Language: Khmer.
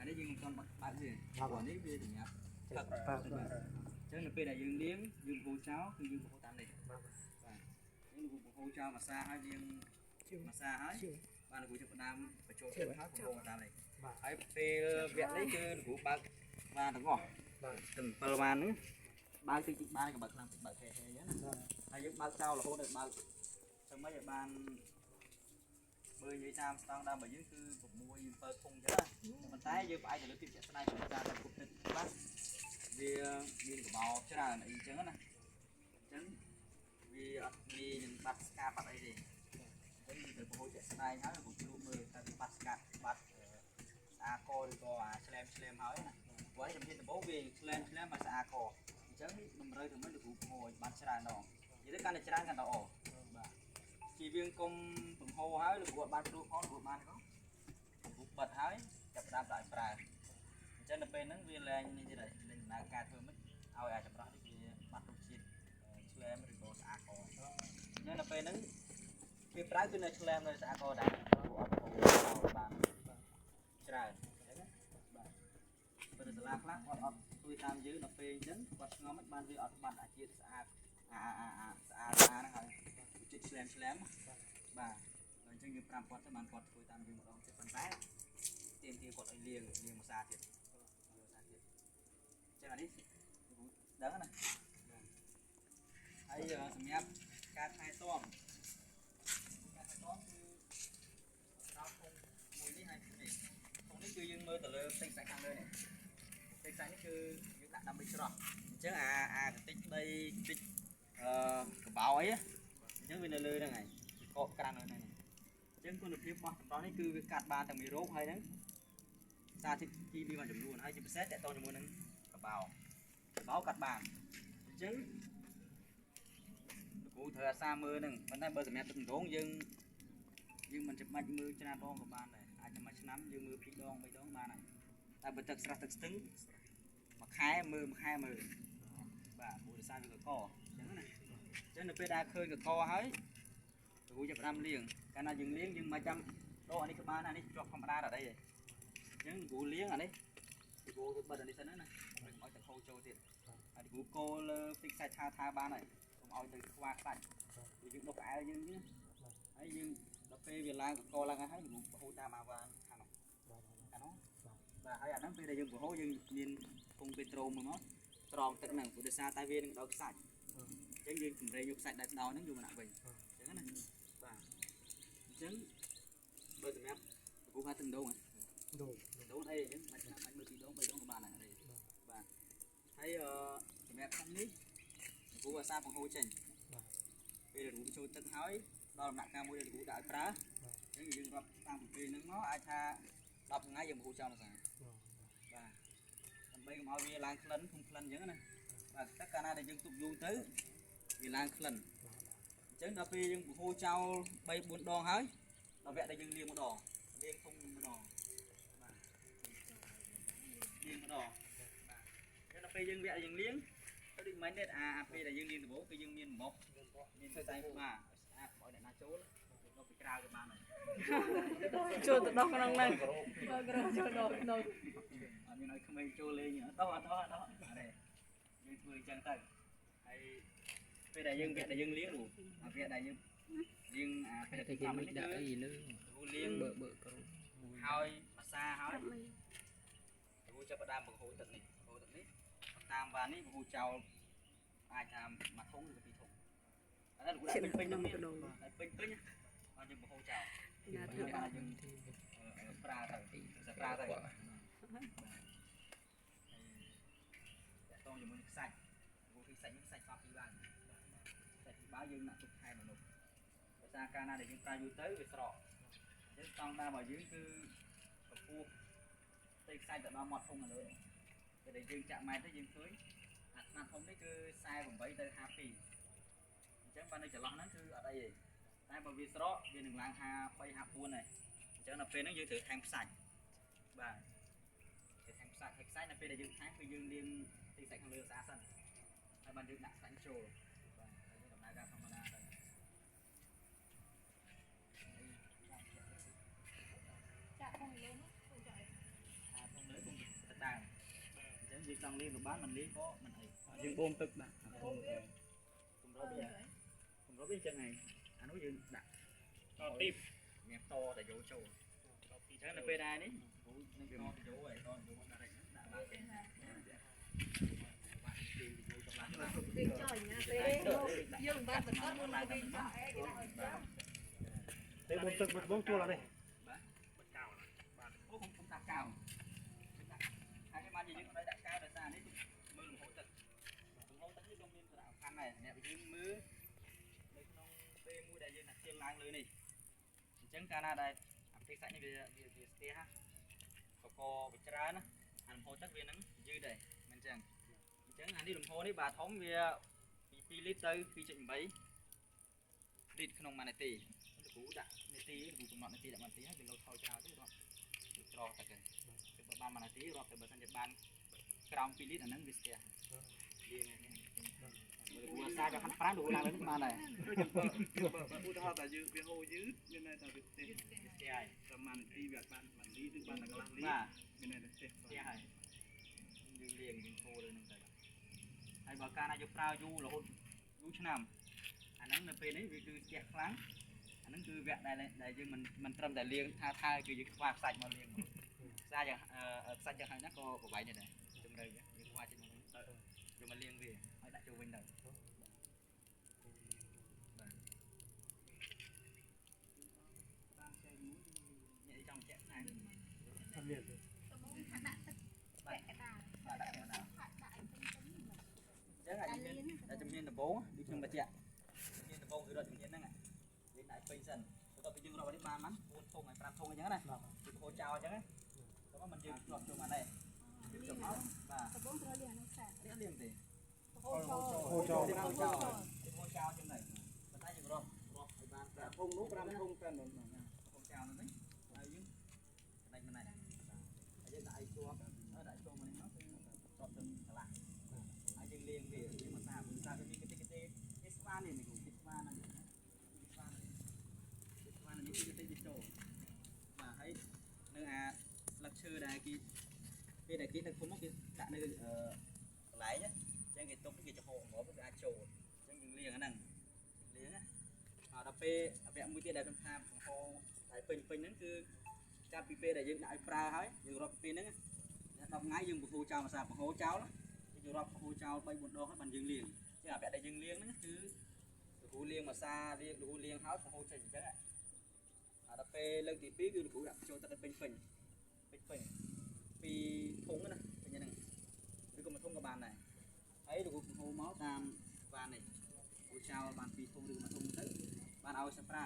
នេះយើងមិនទាន់បើកវាព្រោះនេះវាសម្រាប់ផឹក បាទ បាទអញ្ចឹងនៅពេលដែលយើងលាងយើងបង្ហូរចោលគឺយើងបង្ហូរតាមនេះ បាទ បាទអញ្ចឹងលោកគ្រូបង្ហូរចោលមួយសាហើយយើងមួយសាហើយបាទលោកគ្រូចាប់ផ្ដើមបញ្ចូលទឹកហើយបង្ហូរមកតាមនេះ បាទ ហើយពេលវគ្គនេះគឺលោកគ្រូបើកបានទាំងអស់ បាទ ទាំង7បានហ្នឹងបើកតិចតិចបានក៏បើកខ្លាំងតិចបើកហេហេអញ្ចឹងណាហើយយើងបើកចោលរហូតដល់បើកធ្វើម៉េចឲ្យបានបើនិយាយតាមស្តង់ដាររបស់យើងគឺ6 7ធុងអញ្ចឹងណាប៉ុន្តែយើងផ្អែកទៅលើភាពជាក់ស្ដែងរបស់ការតាមគុំទឹកខ្លះវាមានកបោច្រើនអីអញ្ចឹងណាអញ្ចឹងវាអត់ងាយនឹងបាត់ស្កាបាត់អីទេអញ្ចឹងយើងត្រូវបង្ហូរជាក់ស្ដែងហើយលោកគ្រូមើលថាវាបាត់ស្កាត់បាត់ស្អាកឬក៏អាឆ្លែមឆ្លែមហើយណា ព្រោះជំហានដំបូងវាឆ្លែមឆ្លែមមកស្អាកអញ្ចឹងតម្រូវធ្វើម៉េចលោកគ្រូបង្ហូរឲ្យបានច្រើនដងនិយាយទៅកាន់តែច្រើនកាន់តែល្អបាទជីវៀងកុំបង្ហូរហើយលោកគ្រូអត់បានព្រោះផងលោកគ្រូបានក៏លោកគ្រូបិទហើយចាប់ផ្ដើមដាក់ឲ្យប្រើអញ្ចឹងនៅពេលហ្នឹងវាលែងនេះទៀតហើយលែងដំណើរការធ្វើម៉េចឲ្យអាចចម្រោះនេះវាបាត់រសជាតិឆ្លែមឬក៏ស្អាកអញ្ចឹងនៅពេលហ្នឹងវាប្រើគឺនៅឆ្លែមនៅស្អាកដែរគ្រូអត់បង្ហូរឲ្យបានច្រើនអញ្ចឹងណាបាទ បើសាលាខ្លះគាត់អត់ជួយតាមយើងដល់ពេលអញ្ចឹងគាត់ឆ្ងល់មិនបានវាអត់បាត់អាជាតិស្អាតអាអាអាស្អាតស្អាតហ្នឹងហើយជាតិឆ្លែមឆ្លែមបាទអញ្ចឹងយើងប្រាប់គាត់ទៅបានគាត់ធ្វើតាមយើងម្ដងទៀតប៉ុន្តែទៀមទាគាត់ឲ្យលាងលាងភាសាទៀតលាងភាសាទៀតអញ្ចឹងអានេះដឹងណាហើយសម្រាប់ការថែទាំការថែទាំគឺដល់ធុងមួយនេះហើយនេះធុងនេះគឺយើងមើលទៅលើផ្ទៃសាច់ខាងលើនេះ ទឹកសាច់នេះគឺយើងដាក់ដើម្បីច្រោះអញ្ចឹងអាអាកតិចដីតិចអឺកបោអីអញ្ចឹងវានៅលើហ្នឹងហើយកកក្រាំងនៅហ្នឹងអញ្ចឹងគុណភាពរបស់ចម្រោះនេះគឺវាកាត់បានទាំងមីរោគហើយហ្នឹងសារធាតុគីមីមួយចំនួនហើយជាពិសេសតកតងជាមួយនឹងកបោកបោកាត់បានអញ្ចឹងលោកគ្រូត្រូវអាសាមើលហ្នឹងប៉ុន្តែបើសម្រាប់ទឹកម្ដងយើងយើងមិនចាំបាច់មើលច្រើនដងក៏បានដែរអាចតែមួយឆ្នាំយើងមើលពីរដងបីដងបានហើយតែបើទឹកស្រះទឹកស្ទឹង មួយខែមើលមួយខែមើលបាទព្រោះដោយសារវាកកអញ្ចឹងណាអញ្ចឹងនៅពេលដែលឃើញកកហើយគ្រូចាប់ផ្ដើមលាងកាលណាយើងលាងយើងមកចាំដកអានេះក៏បានអានេះជាប់ធម្មតាដល់អីទេអញ្ចឹងគ្រូលាងអានេះគ្រូទៅបិទអានេះសិនណាកុំឲ្យទឹកហូរចូលទៀតហើយគ្រូកូរលើផ្ទៃខ្សាច់ថាថាបានហើយកុំឲ្យទៅខ្វាខ្សាច់ព្រោះយើងដុសក្អែលយើងហ្នឹងហើយយើងដល់ពេលវាឡើងកកឡើងហើយគ្រូបហូរតាមអាវ៉ានខាងនោះខាងនោះបាទហើយអាហ្នឹងពេលដែលយើងបហូរយើងមាន ពងពេត្រូមួយមកត្រងទឹកហ្នឹងព្រោះដោយសារតែវានឹងដល់ខ្សាច់អញ្ចឹងយើងតម្រេងយកខ្សាច់ដែលដោហ្នឹងយកមកដាក់វិញអញ្ចឹងណាបាទអញ្ចឹងបើសម្រាប់គ្រូថាទឹកដង ដូង ដងអីអញ្ចឹងមិនចាំបាច់មើលពីរដងបីដងក៏បានដែរបាទហើយអឺសម្រាប់ក្នុងនេះគ្រូអាសាបង្ហូរចេញពេលគ្រូចូលទឹកហើយដល់ដំណាក់កាលមួយដែលគ្រូដាក់ឲ្យប្រើអញ្ចឹងយើងរាប់តាមពីពេលហ្នឹងមកអាចថា10ថ្ងៃយើងបង្ហូរចោលមួយសាបាទដើម្បីកុំឲ្យវាឡើងក្លិនធុំក្លិនអញ្ចឹងណាបាទតែកាលណាដែលយើងទុកយូរទៅវាឡើងក្លិនអញ្ចឹងដល់ពេលយើងបង្ហូរចោល3 4ដងហើយដល់វគ្គដែលយើងលាងម្ដងលាងធុំម្ដងបាទលាងម្ដងបាទអញ្ចឹងដល់ពេលយើងវគ្គយើងលាងទៅដូចមិញទៀតអាពេលដែលយើងលាងដំបូងគឺយើងមានមុខមានខ្សែបាទស្អាតកុំឲ្យអ្នកណាចូលដល់ពីក្រៅក៏បានដែរ ចូលទៅដោះក្នុងហ្នឹងបើក្រចូលដោះក្នុង អត់មានឲ្យក្មេងចូលលេងអត់ដោះអត់ដោះអត់ដោះអត់ទេយើងធ្វើអញ្ចឹងទៅហើយពេលដែលយើងវគ្គដែលយើងលាងអាវគ្គដែលយើងលាងអាពេល តែ ដែល គេមិន តាមនេះ ដាក់ គឺ អីលើ លាង បើបើក្រុម ហើយភាសាហើយគ្រូចាប់ផ្ដើមបង្ហូរទឹកនេះបង្ហូរទឹកនេះតាមវ៉ាននេះបង្ហូរចោលអាចថាមួយធុងឬក៏ពីរធុងតែគ្រូដាក់ពេញពេញហ្នឹងតែពេញពេញអត់យើងបង្ហូរចោល ណាធ្វើ បា បាន យើងប្រើទៅប្រើទៅ តងជាមួយនឹងខ្សាច់ព្រោះគឺខ្សាច់នេះខ្សាច់សពពីរបានខ្សាច់ពីរបាយើងដាក់ទុកថែមនុស្សដោយសារកាលណាដែលយើងប្រើយូរទៅវាស្រកអញ្ចឹងស្តង់ដាររបស់យើងគឺកម្ពស់ផ្ទៃខ្សាច់ទៅដល់មាត់ធុងនៅលើនេះពេលដែលយើងចាក់ម៉ែត្រទៅយើងឃើញអាខ្នាតធំនេះគឺ48ទៅ52អញ្ចឹងបាននៅចន្លោះហ្នឹងគឺអត់អីទេតែបើវាស្រកវានឹងឡើង53 54ហើយអញ្ចឹងដល់ពេលហ្នឹងយើងត្រូវថែមខ្សាច់បាទត្រូវថែមខ្សាច់ហើយខ្សាច់ដល់ពេលដែលយើងថែមគឺយើងលាង ទីសាច់ខាងលើស្អាតសិនហើយបានយើងដាក់ខ្សាច់ចូលបាទហើយយើងដំណើរការធម្មតាទៅ ចាក់ក្នុងលើនោះ អាធំលើ ច្រើនអញ្ចឹងយើងចង់លាងក៏បានមិនលាងក៏មិនអី យើងបូមទឹកដាក់អាធំទៅ គម្របវាគម្របវាអញ្ចឹងឯងអានោះយើងដាក់ តទីប មានតតយោចូលអញ្ចឹងនៅពេលដែរនេះគ្រូនឹងតតយោឯតតយោដាក់ដាក់ឡើងគេ វាចោលណាពេលយើងបានបន្តមុនវាចោលឯងគេដាក់ឲ្យចោល តែបូមទឹកបងជួលអត់ទេ បាទអូខ្ញុំដាក់កៅដាក់ហើយគេបានយើងអត់ដាក់កៅដោយសារនេះមើលលំហូរទឹកលំហូរទឹកនេះក៏មានសារៈសំខាន់ដែរអ្នកយើងមើលនៅក្នុងពេលមួយដែលយើងដាក់ជើងឡើងលើនេះអញ្ចឹងកាលណាដែលអាផ្ទៃសាច់នេះវាវាវាស្ទះកកវាច្រើនណាអាលំហូរទឹកវានឹងយឺតដែរមិនអញ្ចឹងអញ្ចឹងអានេះលំហូរនេះបាទធំវាពី2លីត្រទៅ2.8លីត្រក្នុងមួយនាទីលោកគ្រូដាក់នាទីលោកគ្រូកំណត់នាទីដាក់មួយនាទីហើយវាលោតថយក្រោយទៅរាប់ច្រកទឹកហ្នឹងគឺបើបានមួយនាទីរាប់ទៅបើសិនជាបានក្រោម2លីត្រអាហ្នឹងវាស្ទះលាងហ្នឹងបើលោកគ្រូអាសាចង់ហាត់ប្រាំលោកគ្រូឡើងលើនេះបានដែរ ឧទាហរណ៍តែយើងវាហូរយឺតមានន័យថាវាស្ទះ វាស្ទះហើយ ប្រហែលនាទីវាបាន1លីត្រឬបានតែកន្លះលី បាទ មានន័យថាស្ទះ ស្ទះហើយយើងលាងយើងហូរលើហ្នឹងទៅហើយបើកាលណាយើងប្រើយូររហូតយូរឆ្នាំអាហ្នឹងនៅពេលនេះវាគឺស្ទះខ្លាំងអាហ្នឹងគឺវគ្គដែលដែលយើងមិនមិនត្រឹមតែលាងថាថាគឺយើងខ្វះខ្សាច់មកលាងមកខ្សាច់យ៉ាងខ្សាច់យ៉ាងហើយណាក៏ប្រវែងដែរជំរឿយើងខ្វះចេញមកយកមកលាងវាហើយដាក់ចូលវិញទៅបាទអ្នកចង់ចាក់ណា អត់មានទេ ដំបូងថាដាក់ទឹកពាក់កណ្ដាល បាទដាក់មកដល់ ហាក់ដាក់ឲ្យពេញពេញ អញ្ចឹងអាជំនាញតែជំនាញដំបូងដូចខ្ញុំបញ្ជាក់ជំនាញដំបូងគឺរត់ជំនាញហ្នឹងយើងដាក់ពេញសិនបន្ទាប់ពីយើងរត់នេះបានបាន4ធុងហើយ5ធុងអញ្ចឹងណាគឺហូរចោលអញ្ចឹងណាតែមកមិនយើងជាប់ចូលមកដែរយើងចូលមកបាទ ដំបូងត្រូវលាងនោះសា នេះលាងទេ ហូរចូល ហូរចូល ហូរចោលហូរចោលចឹងដែរប៉ុន្តែយើងរាប់រាប់ឲ្យបាន តែធុងនោះ5ធុងតែនោះ ហូរចោលហ្នឹងហើយយើងក្តាច់ម្នាក់ហើយយើងដាក់ឲ្យជាប់ដាក់ចូលមកនេះមកគឺរាប់ទៅកន្លះហើយយើងលាងវាយើងមកសាព្រោះសាវាមានកតិកទេនេះស្វានេះនេះគ្រូនេះស្វាហ្នឹងនេះស្វានេះស្វានេះគឺតិចវាចូលបាទហើយនៅអាស្លឹកឈើដែលគេពេលដែលគេដឹកធំមកគេដាក់នៅកន្លែងអញ្ចឹងគេទុកគេចំហមកវាអាចចូលអញ្ចឹងយើងលាងអាហ្នឹងលាងណាហើយដល់ពេលវគ្គមួយទៀតដែលខ្ញុំថាបង្ហោតែពេញពេញហ្នឹងគឺចាប់ពីពេលដែលយើងដាក់ឲ្យប្រើហើយយើងរាប់ពីពេលហ្នឹង10ថ្ងៃយើងបង្ហូរចោលមួយសាបង្ហូរចោលយើងរាប់បង្ហូរចោល3 4ដងហើយបានយើងលាងចឹងអាវគ្គដែលយើងលាងហ្នឹងគឺលោកគ្រូលាងមួយសាលាងលោកគ្រូលាងហើយបង្ហូរចេញអញ្ចឹងអាដល់ពេលលើកទី2គឺលោកគ្រូដាក់ចូលទឹកឲ្យពេញពេញពេញពេញពីធុងណាពេញហ្នឹងឬក៏មួយធុងក៏បានដែរហើយលោកគ្រូបង្ហូរមកតាមបាននេះគ្រូចោលបាន2ធុងឬមួយធុងទៅបានឲ្យសិស្សប្រើ